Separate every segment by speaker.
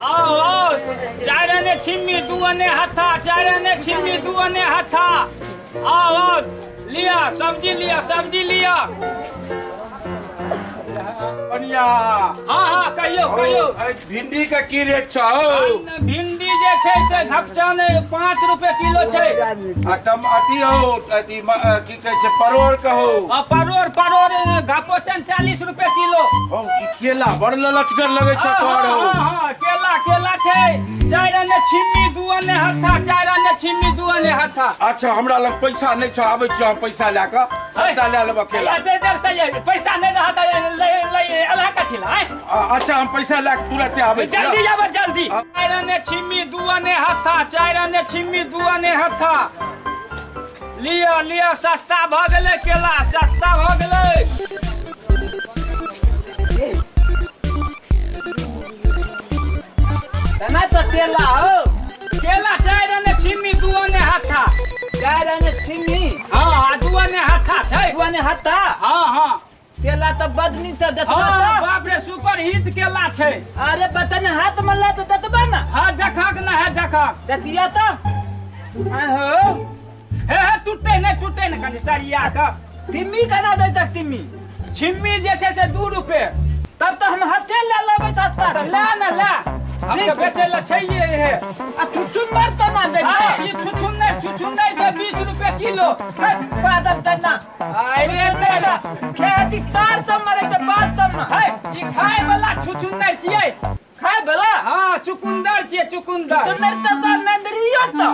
Speaker 1: आओ आओ, चारि आने छिम्मी दू आने हत्था, चारि आने छिम्मी दू आने हत्था। आओ आओ, लिया सब्जी, लिया सब्जी लिया।
Speaker 2: बनिया।
Speaker 1: हाँ हाँ, कहियो कहियो।
Speaker 2: भिंडी के की रेट छौ?
Speaker 1: भिंडी जे छै से घपचन 5 रुपए किलो छै।
Speaker 2: आ टम अथी हो, अथी की कहै छै, परोड़ के हो?
Speaker 1: आ परोड़, परोड़ घपोचन 40 रुपए किलो।
Speaker 2: हौ, ई केला बड़ ललचगर लगै छै तोहर हौ।
Speaker 1: हाँ, हाँ, केला केला छै 4 आने छिम्मी 2 आने हत्था, 4 आने छिम्मी 2 आने हत्था।
Speaker 2: अच्छा, हमरा लग पैसा नहि छौ, आबै छियौ हम पैसा लए कऽ सबटा लए लेबऽ केला।
Speaker 1: दे दे से पैसा नहि रहत ले ले अल्लाह कथी ला?
Speaker 2: अच्छा, हम पैसा लए कऽ तुरंते आबै छी।
Speaker 1: जल्दी आब जल्दी। 4 आने छिम्मी 2 आने हत्था, 4 आने छिम्मी 2 आने हत्था। लिअ लिअ, सस्ता भऽ गेलै केला, सस्ता भऽ गेलै।
Speaker 3: केना तो केला हो?
Speaker 1: केला 4 आने छिम्मी 2 आने हत्था।
Speaker 3: 4 आने छिम्मी?
Speaker 1: हाँ, आ 2 आने हत्था छै।
Speaker 3: 2 आने हत्था?
Speaker 1: हाँ हाँ।
Speaker 3: केला तो बड नीक छै, देखबा
Speaker 1: हाँ,
Speaker 3: तो।
Speaker 1: बाप रे, सुपर हिट केला छै।
Speaker 3: अरे बतन हाथ में ला तो देखबा ना।
Speaker 1: हाँ, देखक ना है, देखक।
Speaker 3: देखियो तो। हाँ हो।
Speaker 1: हे हे, टूटे नहीं, टूटे नहीं, कनी सरिया का।
Speaker 3: तिम्मी केना दै तक तिम्मी?
Speaker 1: छिम्मी जे छै से 2 रुपए।
Speaker 3: तब तो हम हाथे ले लेबै सस्ता।
Speaker 1: तऽ ला ना ला, हम तऽ बेचै लए छैहे हे।
Speaker 3: आ छुछुंदर तो ना दै।
Speaker 1: हाँ, ई छुछुंदर, छुछुंदर छै 20 रुपए किलो।
Speaker 3: हे, पागल त ना।
Speaker 1: अरे
Speaker 3: तेरा खेती तार सब मरे के बाद तब ना।
Speaker 1: हे, ई खाय वाला छुछुंदर छियै।
Speaker 3: खाय वाला?
Speaker 1: हाँ, चुकुंदर छियै, चुकुंदर।
Speaker 3: चुकुंदर त तो नंदरियो तो।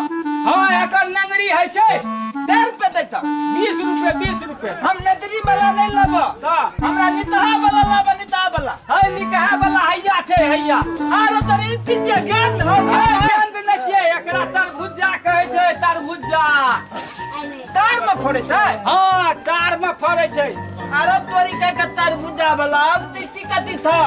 Speaker 1: हाँ, एकर नंगरी है छै।
Speaker 3: 1.5 रुपए दै त।
Speaker 1: 20 रुपए, 20 रुपए।
Speaker 3: हम नंदरी वाला नहीं लेब।
Speaker 1: त?
Speaker 3: हमरा नितहा वाला लेब, नितहा वाला।
Speaker 1: है, निकहा वाला हैया छै, हैया।
Speaker 3: आरो तोर ई चीज के ज्ञान हो
Speaker 1: है, ज्ञान नहि छियै, एकरा तरभुज्जा कहै छै, तरभुज्जा।
Speaker 3: तार में फोड़े छै?
Speaker 1: हाँ, तार में फड़े छै।
Speaker 3: आरो तोरी के के तरबूजा वाला अब तीती कथी था?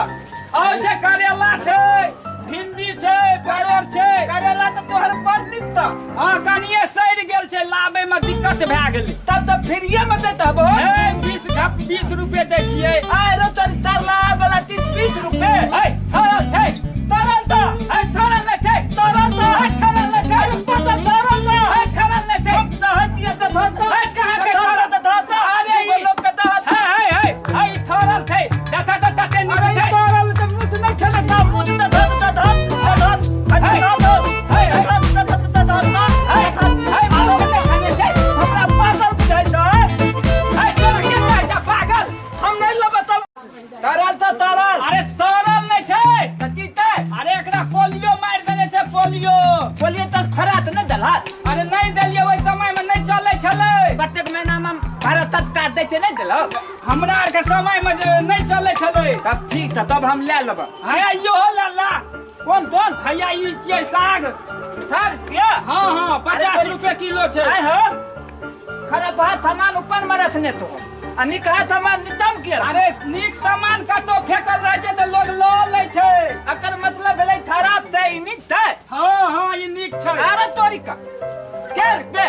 Speaker 1: और जे करेला छै, भिंडी छै, परोड़ छै।
Speaker 3: करेला तो तोहर बड़ नीक था।
Speaker 1: हाँ, कनिये सड़ि गेल छै, लाबै में दिक्कत भए गेलै।
Speaker 3: तब तो फ्रीये में दैत हबो।
Speaker 1: हे, 20 घप 20 रुपए दै छियै।
Speaker 3: आरो तोरी तरला वाला 30 रुपए।
Speaker 1: हे, थोड़ल छै।
Speaker 3: तरल तो।
Speaker 1: हे, थोड़ल नहि छै।
Speaker 3: तरल तो।
Speaker 1: हे, थोड़ल नहि छै।
Speaker 3: अरे पता तरल तो।
Speaker 1: हे, थोड़ल नहि छै।
Speaker 3: हम तो हटिया तो धरता।
Speaker 1: हे, कहाँ के
Speaker 3: धरता
Speaker 1: थोड़ल?
Speaker 3: तो धरता।
Speaker 1: अरे
Speaker 3: दूगो
Speaker 1: ई-
Speaker 3: लोग के दहत।
Speaker 1: हे, हे, हे, हे, ई थोड़ल छै। देखा तो तते नीक
Speaker 3: अरे ई
Speaker 1: छै।
Speaker 3: तरल तो मुँह नहि खेने था, मुँह तो धरता, धरता, धरता,
Speaker 1: हे,
Speaker 3: धरता,
Speaker 1: हे, हे।
Speaker 3: धरता, धरता, धरता,
Speaker 1: हे,
Speaker 3: धरता।
Speaker 1: हे, मुँह नहि खेने छै।
Speaker 3: हमरा पागल बुझाइ छै।
Speaker 1: हे, तोरा के कहै छै पागल?
Speaker 3: हम नहीं लेबै तब। तरल तो तरल।
Speaker 1: अरे तरल नहि छै।
Speaker 3: तऽ की छै?
Speaker 1: अरे एकरा पोलियो मारि देने छै, पोलियो।
Speaker 3: बोलिए तऽ खरा तऽ नहि देलहक?
Speaker 1: अरे नहि देलियै, ओहि समय में नहि चलै छलै।
Speaker 3: प्रत्येक महीना में भारत तक काट दै छै, नहि देलक?
Speaker 1: हमरा आरके समय में जे नहि चलै छलै।
Speaker 3: तब ठीक छै, तब हम लए लेबै।
Speaker 1: हैया इहो ले ला।
Speaker 3: कोन कोन?
Speaker 1: हैया ई छियै साग।
Speaker 3: साग किया?
Speaker 1: हाँ हाँ, 50 रुपए किलो छै।
Speaker 3: आय हो, खराब हाथ सामान ऊपर में रखने तो आ निक हाथ सामान नितम किया?
Speaker 1: अरे नीक सामान कतौ फेकल रहै छै तऽ लोग लऽ लै छै।
Speaker 3: एकर मतलब भेलै खराब छै, ई नीक छै।
Speaker 1: हाँ हाँ, ई नीक छै।
Speaker 3: अरे तोरी का के रुपए?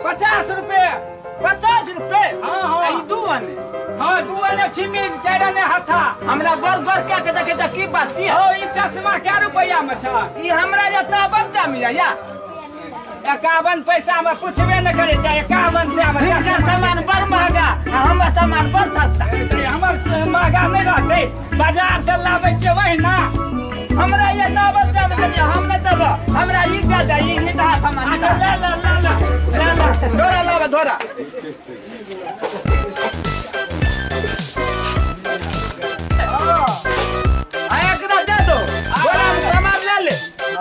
Speaker 1: 50 रुपए।
Speaker 3: 50 रुपए?
Speaker 1: हाँ, हाँ।
Speaker 3: आ ई 2 आने?
Speaker 1: हाँ, 2 आने छिमी, 4 आने हथा।
Speaker 3: हमरा बड़ गौर क्या के देखे तऽ की बात की?
Speaker 1: हो, ई चश्मा कै रुपया में छै?
Speaker 3: ई हमरा जता बन जामिया या
Speaker 1: 51 पैसा में पुछबे न करे छै, 51 से में
Speaker 3: हिनकर
Speaker 1: चश्मा।
Speaker 3: सामान बड़ महंगा आ हमर सामान बड़ सस्ता।
Speaker 1: हमर महंगा नहि रहतै, बाजार से लाबै छियै वही ना।
Speaker 3: हमरा ये नावल जाम देलियै, हम नहि देबऽ, हमरा ई दे दे, ई निकहा सामान।
Speaker 1: अच्छा, ले ले ले ले ले ले।
Speaker 3: धोरा लाबऽ, धोरा। आ एकरा दे दो, बोरा में सामान ले ले,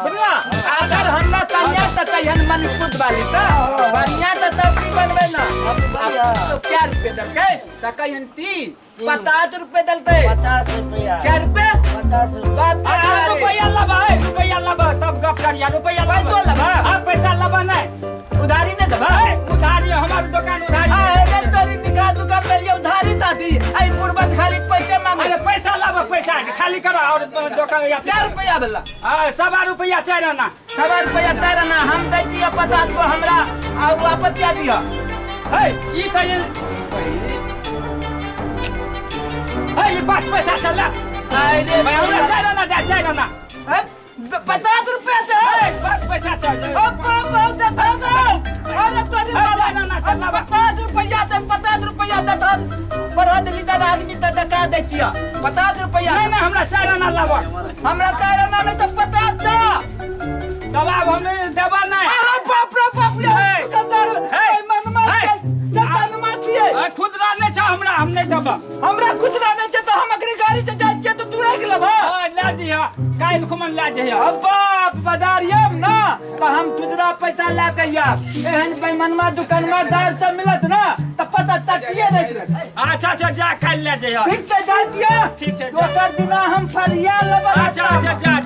Speaker 3: बुझला? अगर हमरा कन्या तऽ कहियन मणिपुर वाली तऽ बढ़िया तऽ तब की बनबै ना। तो क्या रुपए देलकै? तऽ कहियन 30 50 रुपए देलकै।
Speaker 4: 50 रुपया।
Speaker 3: क्या रुपए?
Speaker 4: 50 रुपया।
Speaker 3: बाप रे,
Speaker 1: आ,
Speaker 3: अरे।
Speaker 1: रुपया लबा, है, रुपया लबा तब गप करिया, रुपया लबा।
Speaker 3: पैसो लबा?
Speaker 1: हाँ, पैसा लबा नहीं।
Speaker 3: उधारी नहीं देबा?
Speaker 1: है, उधारी हमार दुकान उधारी।
Speaker 3: अरे तोरी निकाह दुकान में लिए उधारी ता दी, आई मुर्बत खाली पैसे मांगे।
Speaker 1: अरे पैसा लाबा, पैसा खाली करा और दुकान या
Speaker 3: क्या रुपया वाला?
Speaker 1: हाँ, 1.25 रुपया 4 आना।
Speaker 3: 1.25 रुपया 4 आना हम दे दिया 50 को हमरा और वापस क्या दिया?
Speaker 1: है, ई तो ये है, ई 5 पैसा चला।
Speaker 3: अरे
Speaker 1: भाई, हमरा 4 आना दे, 4 आना।
Speaker 3: है, रुपया 50 रुपया दे।
Speaker 1: 5 पैसा चाहिए।
Speaker 3: अब बाप दे दे दे। अरे तोरी
Speaker 1: ए, ना, ना, ना, चल ना।
Speaker 3: 50 रुपया दे, 50 रुपया दे दे। पढ़ा लिखा आदमी त दका दे छिया 50 रुपया।
Speaker 1: नहीं नहीं, हमरा 4 आना लाबऽ।
Speaker 3: हमरा 4 आना नहीं तो 50 दे।
Speaker 1: दबाब हम नहीं देबा नहीं।
Speaker 3: अरे बाप रे बाप रे!
Speaker 1: हे।
Speaker 3: दुकानदार
Speaker 1: हे।
Speaker 3: मनमा
Speaker 1: हे।
Speaker 3: चतनमा छियै।
Speaker 1: खुदरा नहीं छौ हमरा, हम नहीं देबा।
Speaker 3: हमरा खुदरा नहीं छै तऽ हम अखनी गाड़ी से जाइ छियै तऽ तू राखि लेबह।
Speaker 1: हाँ, लै दिह, काल्हि खुमन लै जइह।
Speaker 3: अब बाप बाजार आयब ना तऽ हम खुदरा पैसा लए के आयब। एहन बेईमानमा दुकानमा दार सब मिलत ना तऽ पता तकिए नहीं रहत।
Speaker 1: अच्छा अच्छा, जा, काल्हि लै जइह।
Speaker 3: ठीक छै, जाइ छियै।
Speaker 1: ठीक छै, जा।
Speaker 3: दोसर दिना हम फरिया लेबै।
Speaker 1: अच्छा अच्छा, जा।